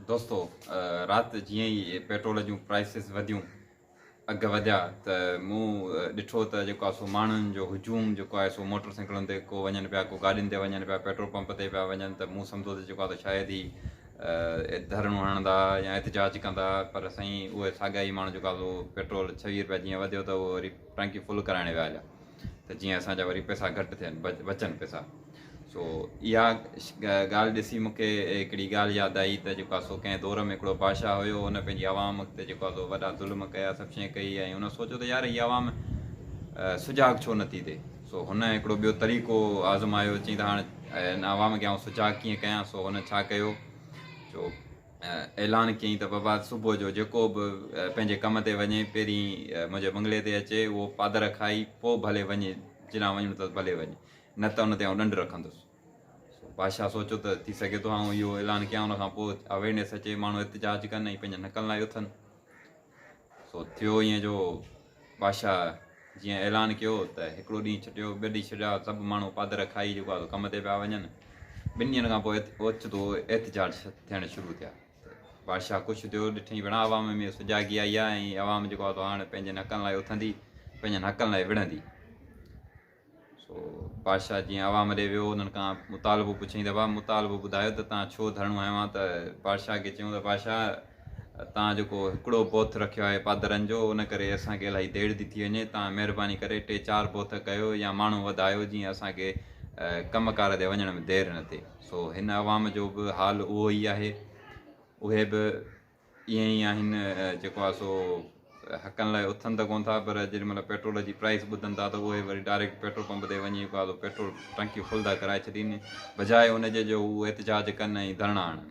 دوستو رات جيئن ئي پيٽرول جون پرائسز وڌيون اگهه وڌيا ته مون ڏٺو ته جيڪو آهي سو ماڻهن جو هجوم جيڪو آهي سو موٽر سائيڪلن تي ڪو وڃن پيا ڪو گاڏين تي وڃن پيا پيٽرول پمپ تي پيا وڃن ته مون سمجهو ته جيڪو آهي شايد هي ڌرڻو هڻندا يا احتجاج ڪندا پر سائين اهي ساڳيا ئي ماڻهو جيڪو آهي سو پيٽرول 26 روپيا جيئن وڌيو ته اهو وري ٽانڪي فل ڪرائڻ ويا هليا ته جيئن اسان جا وري پئسا گهٽ ٿين بچن پئسا. سو اها ڳالهه ڏسي مون کي هڪڙي ڳالهه ياد آئي ته جيڪو آهي سو ڪنهن دور ۾ هڪڙو بادشاهه هيو ان پنهنجي عوام تي جيڪو آهي سو وڏا ظلم ڪيا سڀ شيء ڪئي ۽ ان سوچيو ته يار هي عوام سجاڳ ڇو نٿي ٿئي سو هن هڪڙو ٻيو طريقو آزمايو چئي ته هاڻ هن عوام کي آئون سجاڳ ڪيئن ڪيان سو هن ڇا ڪيو جو اعلان ڪيائين ته بابا صبح جو جيڪو به پنهنجي ڪم تي وڃي پهرين منهنجي بنگلي تي اچي اهو پادر کائي پوء ڀلي وڃي جيڏانهن وڃڻو اٿس ڀلي وڃي نه ته ان تي آئون ڏنڊ رکندس. سو بادشاهه سوچيو ته ٿي سگهي ٿو آئون اهو اعلان ڪيان ان کان پوء اويرنيس اچي ماڻهو احتجاج ڪن ۽ پنهنجن حقن لاء اٿن. سو ٿيو ائين جو بادشاهه جيئن اعلان ڪيو ته هڪڙو ڏينهن ڇٽيو، ٻه ڏينهن ڇٽيا، سڀ ماڻهو پادر کائي جيڪو آهي سو ڪم تي پيا وڃن. ٻن ڏينهن کان پوء اوچتو احتجاج ٿيڻ شروع ٿيا ته بادشاهه خوش ٿيو، ڏٺائين ڀيڻا عوام ۾ سجاڳي آئي آهي ۽ عوام جيڪو آهي سو هاڻ پنهنجن حقن لاء اٿندي، پنهنجن حقن لاء وڙهندي. سو بادشاهه جيئن عوام ڏي ويو، انهن کان مطالبو پڇيائين ته ڀاء مطالبو ٻڌايو ته توهان ڇو ڌرڻو هنيو آهي ته بادشاهه کي چيائون ته بادشاهه توهان جيڪو هڪڙو بوٿ رکيو آهي پادرن جو ان ڪري اسان کي الاهي دير ٿي ٿي وڃي توهان مهرباني ڪري ٽي چار بوٿ ڪيو يا ماڻهو وڌايو جيئن اسان کي ڪم ڪار تي وڃڻ ۾ دير نه ٿئي. سو هن عوام جو به حال اهو ئي آهي اهي به ائين ئي آهن جيڪو آهي سو حقن لاء اٿن ته ڪونه ٿا پر جيڏي مهل پيٽرول جي پرائس ٻڌن ٿا ته اهي وري ڊائريڪٽ پيٽرول پمپ تي وڃي جيڪو آهي سو پيٽرول ٽنڪي فل ٿا ڪرائي ڇڏين بجاء ان جي جو هو احتجاج ڪن ۽ ڌرڻا هڻن.